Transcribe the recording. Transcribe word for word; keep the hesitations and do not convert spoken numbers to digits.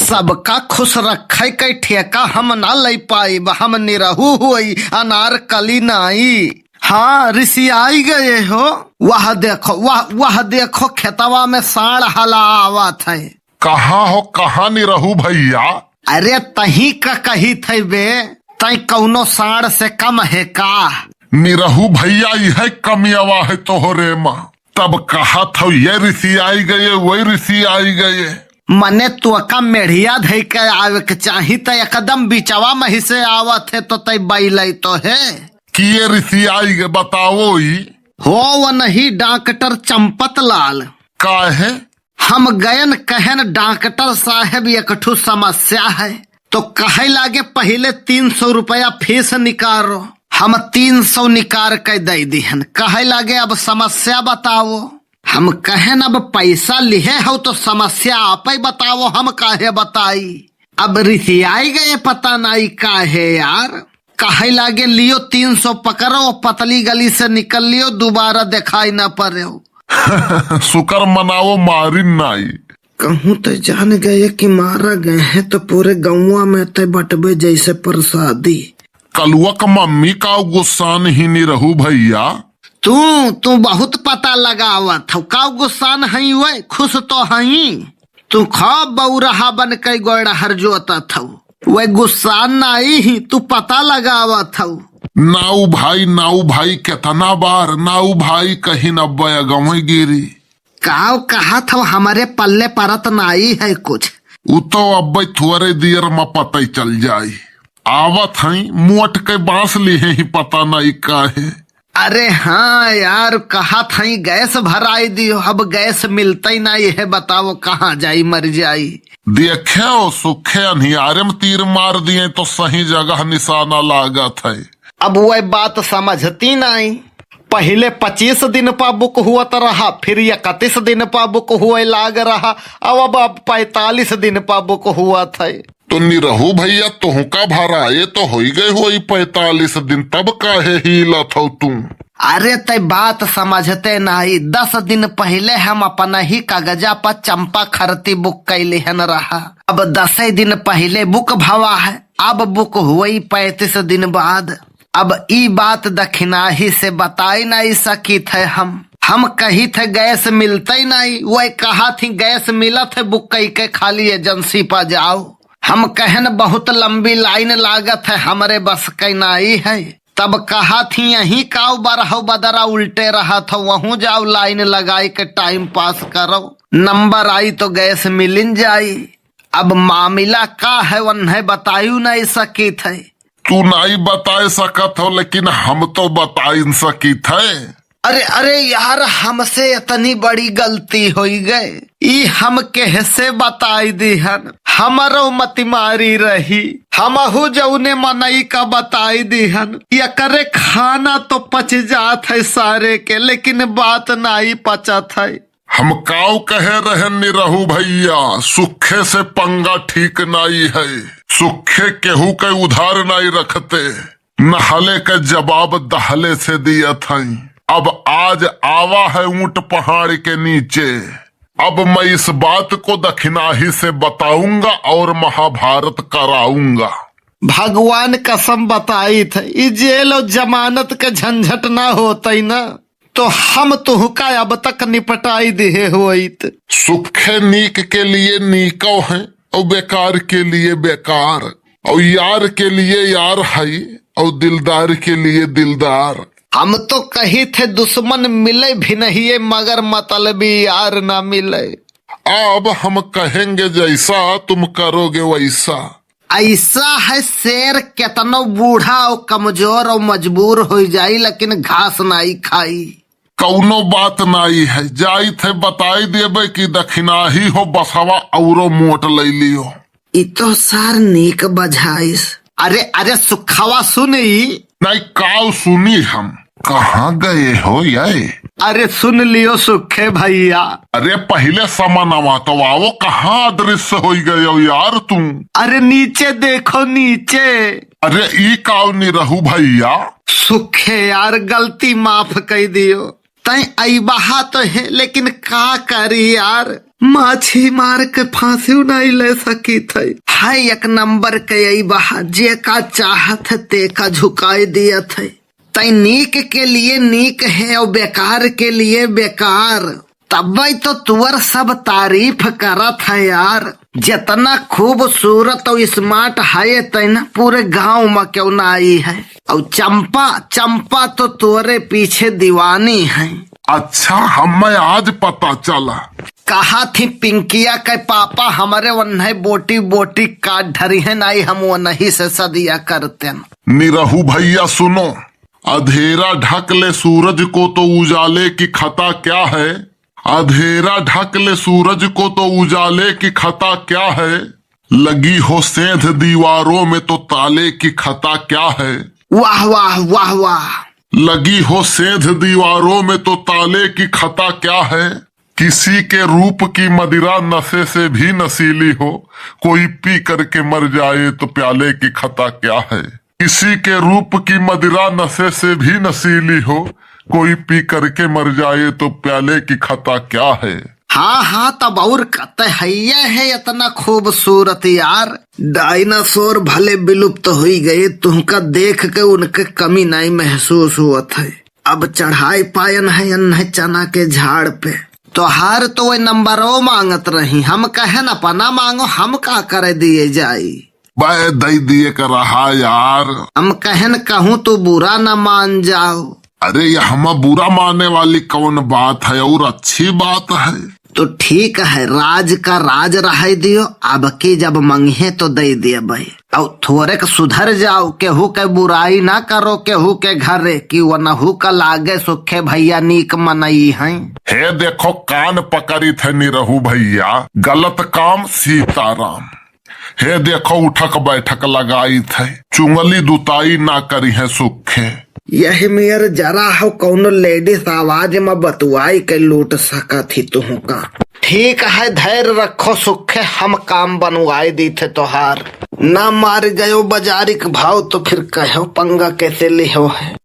सबका खुश रखे के ठेका हम ना लई पाइब, हम निरहू होई, अनारकली नाई। हाँ, रिसियाई गए हो। वह देखो, वह, वह देखो, खेतवा में साँड़ हला आवत है। कहाँ हो, कहाँ निरहू भइया? अरे, तहीं का कहित है बे, तैं कउनो साँड़ से कम है का? निरहू भइया, इहै कमियवा है तोहरे मा। तब कहत हौ, ये रिसियाई गए, वही रिसियाई गए। मने तोका मेढ़िया धइ के आवे के चाही, त एकदम बिचवा मही से आवत है, तो तै बैलै तो है। कि ये रिसियाई गए, बताओ ई। हो, वनही डॉक्टर चंपत लाल। काहे? हम गयन कहन, "डॉक्टर साहेब, एक ठो समस्या है।" तो कहै लागे, "पहिले तीन सौ रुपया फीस निकारो।" हम तीन सौ निकार के दइ दिहन। कहै लागे, "अब समस्या बताओ।" हम कहन, "अब पैसा लिहे हौ तो समस्या आपै बताओ, हम काहे बताई?" अब रिसियाई गए, पता नाई काहे यार। कहै लागे, "लियो तीन सौ पकड़ो, पतली गली से निकल लियो, दोबारा देखाई ना पड़ो।" शुकर मनाओ मारिन नाई। कहूँ तै जान गए कि मारा गए हैं तो पूरे गौवा में तै बटबे जैसे प्रसादी। कलुआ का मम्मी का गुस्सान ही निरहू भइया। तू, तू बहुत पता लगावत हौ। का गुस्सान हई वै? खुश तो हई। तू खूब बौरहा बन के गोड़ हर जोतत हौ। वै गुस्सान नाई ही, तू पता लगावत हौ। नाऊ भाई, नाऊ भाई, केतना बार नाऊ भाई कहिन, अब अगवै गिरी। काव कहत हौ, हमरे पल्ले परत नाई है कुछ। उ तो अब्बै थोरे दियर म पतै चल जाई। आवत हई, मोट के बांस लिहे ही, पता नाई काहे। अरे हाँ यार, कहत हई गैस भराई दियो, अब गैस मिलतै नाई है, बताओ कहाँ जाई, मर जाई। देखे हो सुखे, अन्हियारे में तीर मार दिए तो सही जगह निशाना लागत है। अब वह बात समझती नाई। पहिले पच्चीस दिन पा बुक हुवत रहा, फिर इकतीस दिन पा बुक हुए लाग रहा, अब, अब, अब पैंतालीस दिन पा बुक हुवत है। तो निरहू भइया, तोहका भराए तो होई गए होई पैंतालीस दिन, तब काहे हिलत हौ तू? अरे, तै बात समझते नाई। दस दिन पहिले हम अपना ही कागजा पर चंपा खरती बुक कैलिहन रहा। अब दसै दिन पहिले बुक भवा है, अब बुक हुई पैंतीस दिन बाद। अब ई बात दखिनाही से बताई नाई सकित है हम। हम कहित है गैस मिलतै नाई, वह कहत ही गैस मिलत है, बुक कई के खाली एजेंसी पर जाओ। हम कहन बहुत लंबी लाइन लागत है, हमरे बस के नाई है। तब कहत ही यहीं काव बरहौ बदरा उल्टे रहत हौ, वहूँ जाओ लाइन लगाई के टाइम पास करो, नंबर आई तो गैस मिलिन जाई। अब मामिला का है वन्हे बतायु नाई सकित है। तू नाई बताए सकत हौ, लेकिन हम तो बताइन सकित है। अरे, अरे यार, हमसे इतनी बड़ी गलती होई गए, ई हम केहसे बताई दिहन, हमरो मतिमारी रही, हमहू जौने मनई का बताई दिहन। एकरे खाना तो पच जात है सारे के, लेकिन बात नाई पचत है। हम काव कहे रहन निरहू भइया, सुखे से पंगा ठीक नाई है, सुखे केहू के उधार नाई रखते। नहले के जवाब दहले से दियत हई। अब आज आवा है ऊंट पहाड़ के नीचे। अब मैं इस बात को दखिनाही से बताऊंगा और महाभारत कराऊंगा। भगवान कसम बताइत है, ई जेल और जमानत के झंझट ना होतई ना, तो हम तुहका अब तक निपटाई दिहे होइत। सुखे नीक के लिए नीको है और बेकार के लिए बेकार। और यार के लिए यार हई, और दिलदार के लिए दिलदार। हम तो कही थे दुश्मन मिले भी नहीं, मगर मतलबी यार ना मिले। अब हम कहेंगे जैसा तुम करोगे वैसा। ऐसा है शेर, केतनो बूढ़ा और कमजोर और मजबूर हो जाई, लेकिन घास नाई खाई। कौनो बात नाई है, जाई थे बताई देबे कि दखिनाही हो बसवा औरो मोट ले लियो। ई तो सार नीक बझाइस। अरे, अरे, सुखवा सुनी। नहीं, काऊ सुनी हम। कहाँ गए हो ये? अरे, सुन लियो सुखे भैया। अरे, पहिले समनवा तो आवो, कहाँ अदृश्य होई गए हो यार तू? अरे, नीचे देखो, नीचे। अरे, ई काऊ निरहू भैया? सुखे यार, गलती माफ कई दियो। तैं अइबहा तो है, लेकिन का करी यार, माछी मार के फांसी नहीं ले सकी थे। है एक नंबर के यही बहा, जे का चाहत है ते का झुकाई दियत है। तै नीक के लिए नीक है और बेकार के लिए बेकार। तबै तो तुअर सब तारीफ करत है यार। जितना खूबसूरत और स्मार्ट है तैना पूरे गांव में क्यों ना आई है। और चंपा, चंपा तो तुअरे पीछे दीवानी है। अच्छा, हमें आज पता चला। कहा थी पिंकिया के पापा हमरे वन्हे बोटी बोटी काट ढरी है, नाई हम वन्ही से सदिया करते न। निरहू भैया सुनो, अधेरा ढक ले सूरज को तो उजाले की खता क्या है। अधेरा ढक ले सूरज को तो उजाले की खता क्या है। लगी हो सेंध दीवारों में तो ताले की खता क्या है। वाह, वाह, वाह, वाह। लगी हो सेंध दीवारों में तो ताले की खता क्या है। किसी के रूप की मदिरा नशे से भी नशीली हो, कोई पी करके मर जाए तो प्याले की खता क्या है। किसी के रूप की मदिरा नशे से भी नशीली हो, कोई पी करके मर जाए तो प्याले की खता क्या है। हाँ, हाँ, तब और कते है, ये है इतना खूबसूरत यार। डायनासोर भले विलुप्त हुई गए, तुमका देख के उनके कमी नहीं महसूस होत है। अब चढ़ाई पायन है अन्हे चना के झाड़ पे। तोहार तो वही नंबरो मांगत रही, हम कहन अपना मांगो, हम का करे दिए जाई। बे दई दिए का रहा यार। हम कहन कहूँ तो बुरा न मान जाओ। अरे, ये हमा बुरा माने वाली कौन बात है, और अच्छी बात है। तो ठीक है, राज का राज रहे दियो, अब की जब मंगिहे तो दे दिए भाई। और थोरे के सुधर जाओ, केहू के बुराई ना करो, केहू के घरे, कि वनहू का लागे सुखे भैया नीक मनई हैं। हे देखो, कान पकड़ी थे निरहू भैया, गलत काम सीताराम। हे देखो, उठक बैठक लगाई थे, चुंगली दुताई ना करी है सुखे। यही मेर जरा हो कौनो लेडीज आवाज में बतुआई के लूट सकत ही तुहू का। ठीक है, धैर्य रखो सुखे, हम काम बनवाई दी थे तोहार। ना मार गयो बाजारी के भाव तो फिर कहो पंगा कैसे लिहो है।